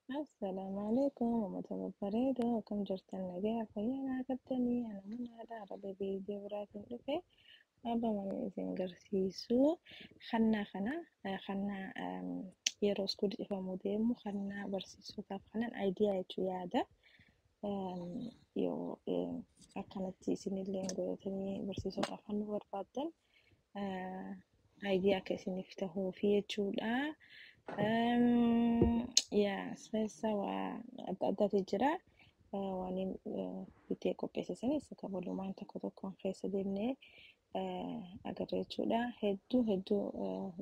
Assalaamu alaikum uummata babbareedoo, akkam jirtan? Nagaya fayyaa naa qabdanii? Ana manaadha. Har'a viidiyoo biraatiin dhufe. Abba mana isin garsiisu kannaa kana, kannaa yeroo iskuul cufamu deemu, kannaa barsiisotaaf kanan idea jechuu yaada. Yoo akkanatti isinillee godhatanii barsiisotaaf kan barbaaddan, idea akka isiniif tahuufi jechuudha. Yaa, keessa waa adda addaatu jira. Waan bitee qopheessisanis akka walumaan tokko tokkoon keessa deemnee agarra jechuudha. Hedduu hedduu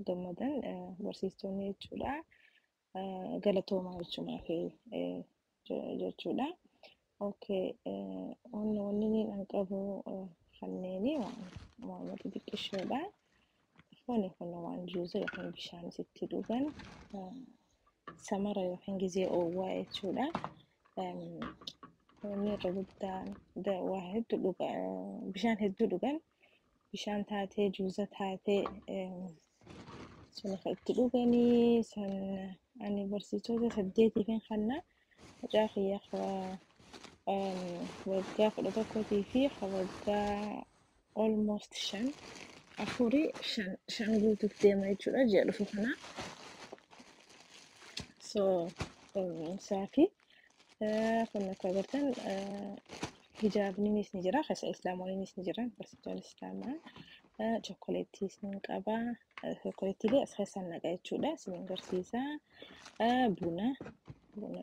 gammadan barsiistonni jechuudha. Galatoomaa jechuumaa fi jechuudha. Okay, wanni niin an qabu kanneeni waan xixiqqishoodha. Kuni kun waan juuza yookiin bishaan isitti dhugan, samara yookiin gizee oowwaa jechuudha. Wanni irra guddaan waa hedduu dhuga, bishaan hedduu dhugan, bishaan taatee juuza taatee sun itti dhuganii. San ani barsiisota 8tiifin kanna, mucaa kiyya waggaa 11tii fi waggaa almost 5, 4, 5, 5 guutuuf deema jechuudha ji'a dhufu kana. So isaafi kun akka agartan hijaabniinis ni jira, keessa islaamoniinis ni jiran, barsiisonni islaamaa. Chokkoleettiis ni qaba. Chokkoleettiilee as keessaan naqa jechuudha. Isin agarsiisa. Buna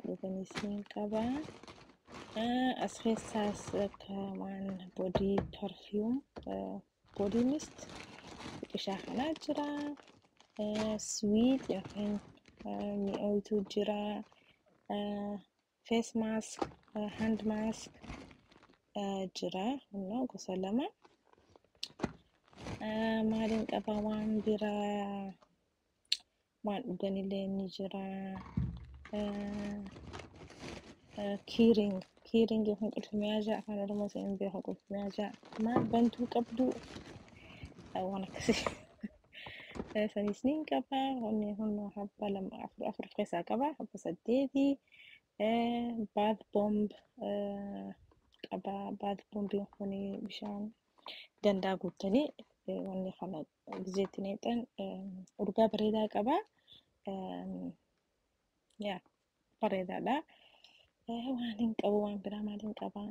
dhuganiis ni qaba. As keessaas akka waan body perfume, body mist xiqqishaa kanaa jira. Sweet yookiin mi'ooytuu jira. Face mask, hand mask jira. Kunoo gosa lama. Maaliin qaba waan biraa? Waan dhuganillee ni jira. Keyring, keyring yookiin qulfi meeshaa, afaan Oromoo hin beeku, qulfi meeshaa maal bantuu qabdu, waan akkasii. Sanis ni qaba. Wanni kun habba lama, afur, afur of keessaa qaba. Habba 8. Bath bomb qaba. Bath bombiin kun bishaan gandaa guuttanii wanni kana gizeetti neexan urgaa bareedaa qaba. Yaa, bareedaadha. Waan hin qabu waan biraa maaliin qaba?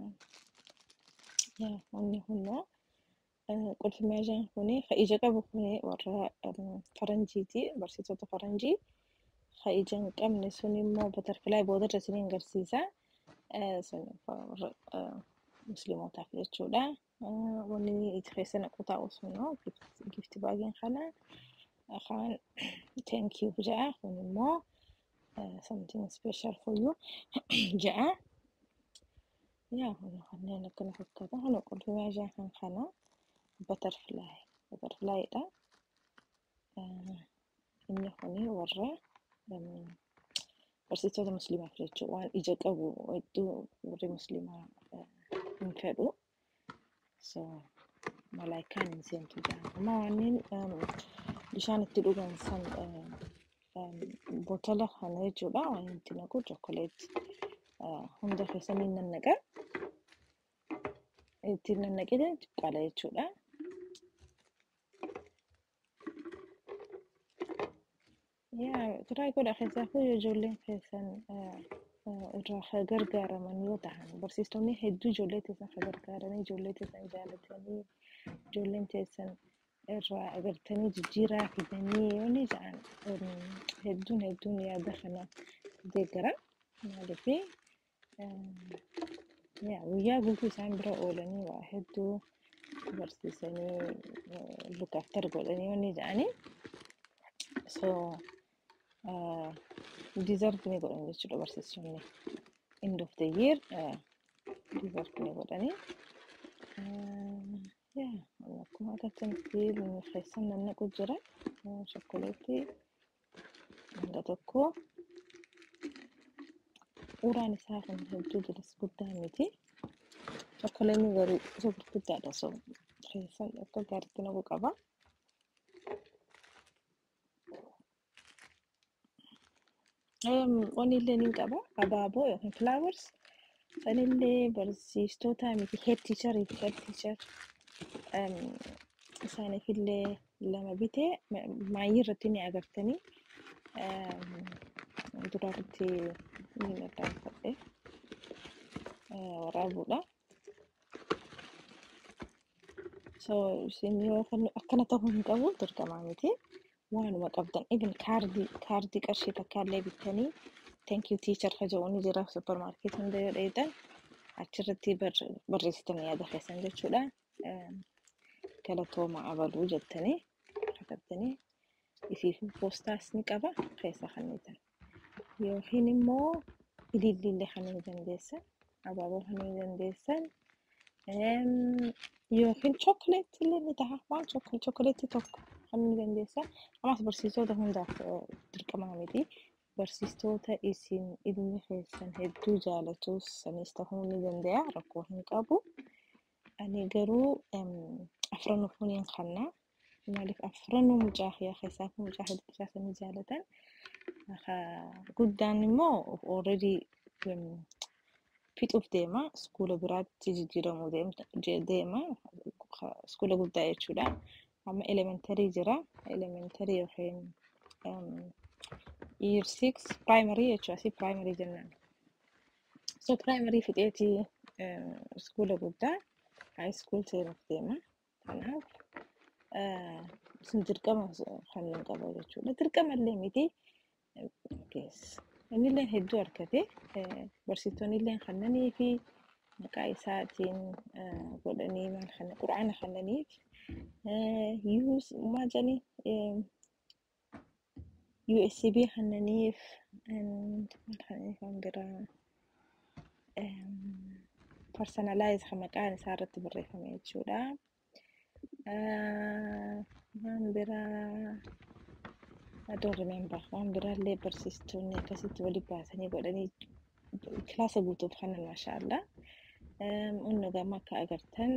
Yaa, wanni kunoo qulfi meeshaan kuni ka ija qabu kuni warra faranjiiti, barsiisota faranjii. Ka ija hin qabne sun immoo butterfly boodarra isiniin agarsiisa. Sun warra musliimotaaf jechuudha. Wanni itti keessa naqu taa'u sunoo gift bagiin kana afaan "thank you" jedha. Kun immoo "something special for you" jedha. Yaa, kun kanneen akkana fakkaata. Kun qulfi meeshaa kan kana butterfly, butterflyidha. Inni kuni warra barsiisota musliimaaf jechuudha. Waan ija qabu hedduu warri musliimaa hin fedhu. So malaayikaan hin seentu jedhama. Amma waan bishaan itti dhugan san bottle kana jechuudha. Waan itti naqu chocolate hunda keessa ni nannaqa. Itti nannaqee qala jechuudha. Yaa, try godha. Keessaafuu ijoolleen keessan irraa gargaaraman yoo ta'an, barsiistonni hedduu ijoollee teessan gargaaranii, ijoollee teessan jaalatanii, ijoolleen teessan irraa agartanii jijjiiraa fidanii yoo ni jedhan, hedduun hedduun yaada kana deeggaran. Maaliif, yaa, guyyaa guutuu isaan bira oolanii waa hedduu barsiisanii, look after godhanii yoo ni jedhanii, so deserve ni godhan jechuudha barsiisonni. End of the year deserve ni godhanii. Yaa, akkuma agartanitti keessan nannaqu jira. Chokkoleetti hanga tokko. Uraan isaa kun hedduu jiras guddaa miti. Chokkoleetni garuu isa gurguddaadha. So keessan akka gaariitti naqu qaba. Wanni illee ni qaba abaaboo yookiin flowers sanillee barsiistota miti, head teacher fi head teacher isaaniif illee lama bitee maayii irratti ni agartanii dura irratti ni irraanfadhe waraabuudha. So isin yoo akkana ta'uu hin qabu, dirqamaa miti. Waanuma qabdan, even kaardii qarshii takka illee bittanii "Thank you teacher" ka jedhu ni jira supermarket hunda yoo dheeytan, achirratti barreessitanii yaada keessan jechuudha. Galatooma abaluu jettanii katabtanii ifiif poostaas ni qaba keessa kennitan. Yookiin immoo ilillillee kennuu dandeessan, abaaboo kennuu dandeessan, yookiin chocolate illee ni taha, waan chocolate tokko kennuu dandeessan. Ammas barsiisota hundaaf dirqamaa miti. Barsiistota isin ilmi keessan hedduu jaalatus sanis ta'uu ni danda'a, rakkoo hin qabu. Ani garuu afran ufuuniin kannaa. Maaliif afranuu mucaa kiyya keessaa fi mucaa hedduu sanii jaalatan. Guddaan immoo already fixuuf deema. Iskuula biraatti jijjiiramuu deema. Iskuula guddaa jechuudha. Amma elementary jira. Elementary yookiin year 6 primary jechuudha. Asii primary jennaan. So primary fixeetii iskuula guddaa high school seenuuf deema. Kanaaf sun dirqama kan hin qabu jechuudha. Dirqama illee miti. Inni illee hedduu argate, barsiistonni illee kennanii fi maqaa isaatiin godhanii maal kana quraana kennaniif use maal jedhanii USB kennaniif, maal kennaniif, waan biraa personalize kan maqaan isaa irratti barreeffame jechuudha. Waan biraa I don't remember. Waan biraallee barsiistonni akkasitti walitti baasanii godhanii kilaasa guutuuf kanan, maashaallah. Inni gama akka agartan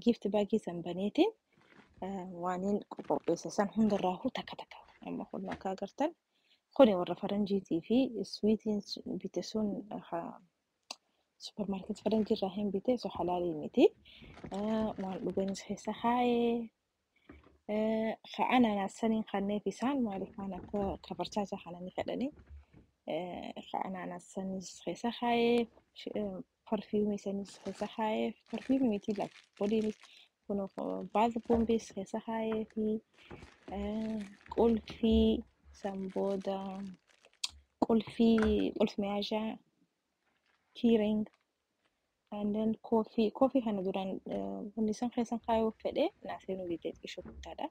gift bagii san baneetiin waaniin qopheesse san hundarraahuu takka takka amma kun akka agartan kuni warra faranjiitii fi sweetiin bite sun supermarket faranjii irraa hin bite, so halaalii miti. Waan dhuganis keessa kaayee ka ananas saniin kanneef isaan maaliif waan akka kabarchaacha kana ni fedhanii ka ananas sanis keessa kaayee, perfume sanis keessa kaayee, perfume miti laf bodiinis kun bath bombis keessa kaayee fi qulfii san booda qulfii qulfi meeshaa keyring and then coffee kana duraan wanni san keessan kaayuu fedhe naaseenuu didee, xiqqishoo guddaadha.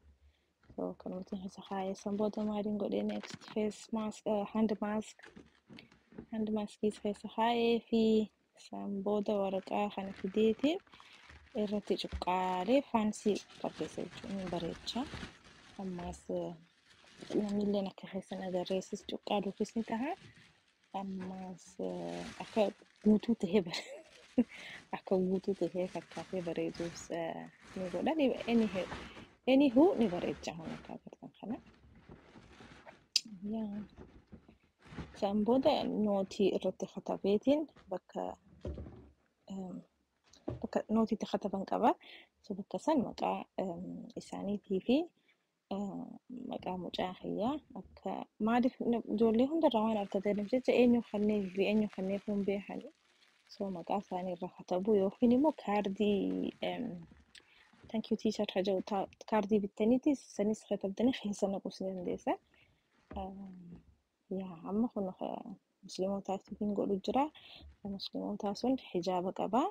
So kanumatti keessa kaayee san booda maaliin godhee next face mask, hand mask, hand maskiis keessa kaayee fi san booda waraqaa kana fideetiin irratti cuqqaalee fancy fakkeessa jechuun ni bareecha. Ammaas namni akka keessan agarreessis cuqqaaluufis ni taha. Ammaas akka guutuu tahee bare akka guutuu tahee fakkaatee bareeduus ni godha. Anywho ni bareecha kun akka agartan kana. Yaa. San booda nootii irratti katabeetiin bakka nootiitti kataban qaba. So bakka san maqaa isaaniitii fi maqaa mucaa kiyyaa akka maaliif ijoollee hundarraa waan argataniif jecha eenyu kannee fi eenyu kanneef hin beekani. So maqaa isaanii irra katabuu yookiin immoo kaardii "Thank you teacher" ka jedhu kaardii bittaniiti sanis katabdanii keessa naquus ni dandeessa. Yaa, amma kun musliimotaaf hin godhu jira. Musliimotaa sun hijaaba qaba.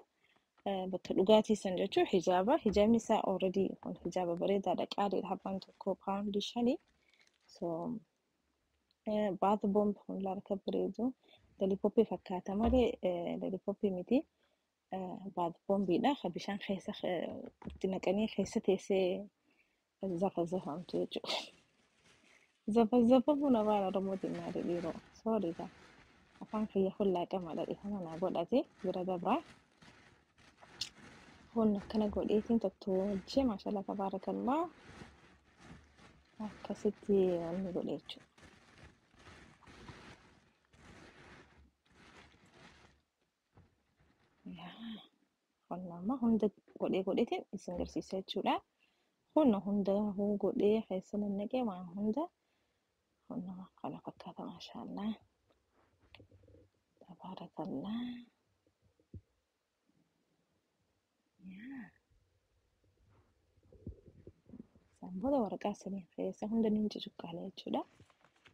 Bakka dhugaatii san jechuun hijaaba. Hijaabni isaa already kun hijaaba bareedaadha. Qaaliidha. Habbaan tokko £5. So bath bomb kun laala akka bareedu, lollipopii fakkaata malee lollipopii miti. Bath bombiidha. Ka bishaan keessa itti naqanii keessa teessee zafa zafamtu jechuudha. Zafa zafamuun afaan Oromootiin maali dhiiroo? Sorry dha. Afaan kiyya hullaaqamaadha, dhiifama naa godhate bira dabraa. Kun akkana godheetiin tottolchee, maashaallah tabaarakallaa, akkasitti wanni godhe jechuudha. Kun amma hunda godhee godheetiin isin garsiisa jechuudha. Kun hunda godhee keessa nannaqee waan hunda kun kana fakkaata, maashaallah. Tabaarakallah. Yaa. Isaan booda waraqaa sanii keessa hunda ni cucuqqaalee jechuudha.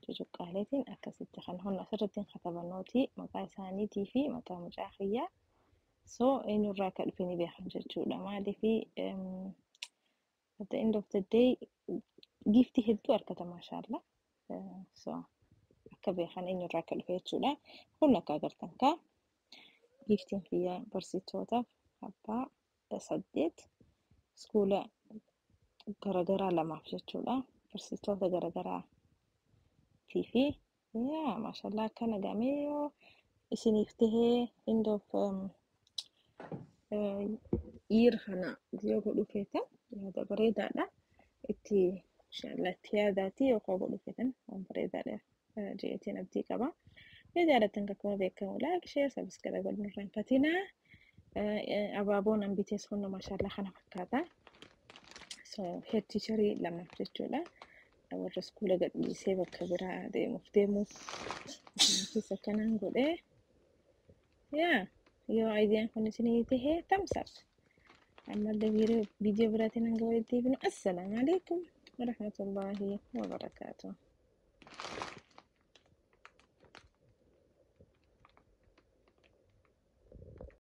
Cucuqqaaleetiin akkasitti kan hunda asirratti katabannooti maqaa isaaniitii fi maqaa mucaa kiyyaa. So eenyurraa akka dhufe ni beekan jechuudha. Maaliif, at the end of the day giftii hedduu argata, maashaallah. So akka beekan eenyurraa akka dhufe jechuudha. Kun akka agartan kaa giftiin kiyyaa barsiistootaaf abbaa 8 iskuula garaagaraa lamaaf jechuudha. Barsiistota garaagaraatii fi yaa maashaallah akkana gamee yoo isiniif tahee end of year kana yoo godhuu feetan yaada bareedaadha. Itti inshaallah itti yaadaati yoo godhuu feetan waan bareedaadha jedheetiin abdii qaba. Yoo jaallattan akkuma beekamu like, share, subscribe godhuun irraanfatinaa. Abaaboon an bitees kun maashaallah kana fakkaata. So head teacherii lamaaf jechuudha. Warra iskuula gadhiisee bakka biraa deemuuf deemuuf isaaniifis akkanaan godhee. Yaa yoo ideaan kun isinii tahee thumbs up. Ammallee viidiyoo biraatiin hanga walitti deebinu, assalaamu alaikum warahmatullaahi wabarakaatuh.